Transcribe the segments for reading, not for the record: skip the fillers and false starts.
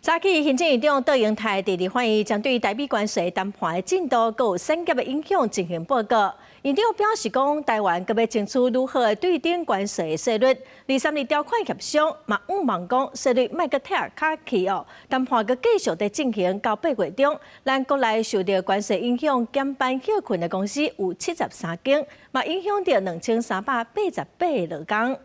早起行政院長卓榮泰佇立法院針對台美關稅談判的進度，閣有產業的影響進行報告。院長表示講，台灣閣欲爭取愈好的對等關稅的稅率，二三二條款協商嘛，向望講稅率莫閣退較去哦。談判閣繼續佇進行到8月中，咱國內受著關稅影響減班歇困的公司有73間，嘛影響著2388個勞工。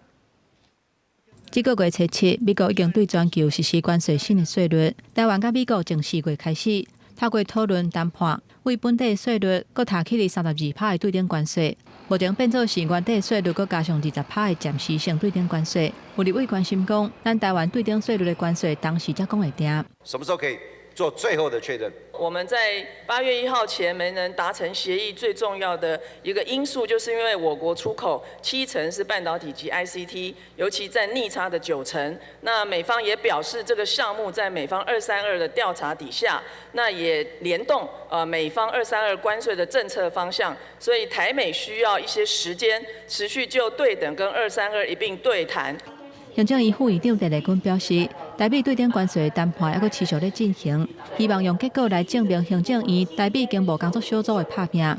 這個月初七，美國已經對全球實施關稅新的稅率。台灣佮美國從4月開始透過討論談判，為本底稅率閣提起32%的對等關稅，目前變做是原底稅率閣加上二十趴的暫時性對等關稅。有立委關心講，咱台灣對等稅率的關稅當時才講會定。什麼時候可以做最後的確認？我們在8月1號前沒能達成協議，最重要的一個因素，就是因為我國出口七成是半導體及 ICT，尤其佔逆差的9成。那美方也表示，這個項目在美方二三二的調查底下，那也聯動美方二三二關稅的政策方向，所以台美需要一些時間，持續就對等跟二三二一併對談。行政院副院長鄭麗君表示，台美對等關稅談判猶閣持續咧進行，希望用結果來證明行政院台美經貿工作小組的拍拚。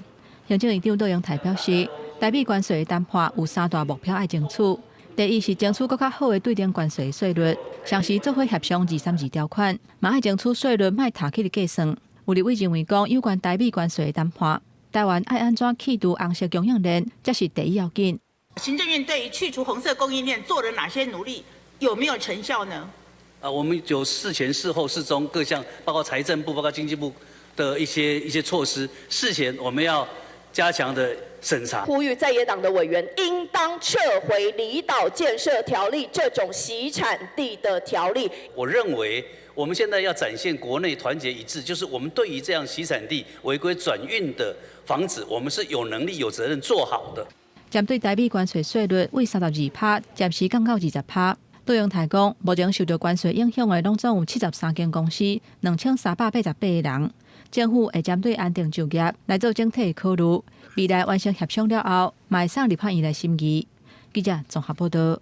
行政院長卓榮泰表示，台美關稅談判有三大目標愛爭取：第一是爭取閣較好的對等關稅稅率，同時做伙協商二三二條款，嘛愛爭取稅率莫提起的計算。有立委認為講，有關台美關稅談判，台灣愛按怎去除紅色供應鏈，才是第一要緊。行政院對於去除紅色供應鏈做了哪些努力？有沒有成效呢？啊，我們有事前、事後、事中各項，包括財政部、包括經濟部的一些措施。事前我們要加強的審查。呼籲在野黨的委員應當撤回離島建設條例這種洗產地的條例。我認為我們現在要展現國內團結一致，就是我們對於這樣洗產地違規轉運的防止，我們是有能力、有責任做好的。針對台美關稅稅率為32%，暫時降到二十趴。卓榮泰講，目前受著關稅影響的，攏總有73間公司，2388個人。政府會針對安定就業來做整體的考慮，未來完成協商了後，嘛會送立法院來審議。記者綜合報導。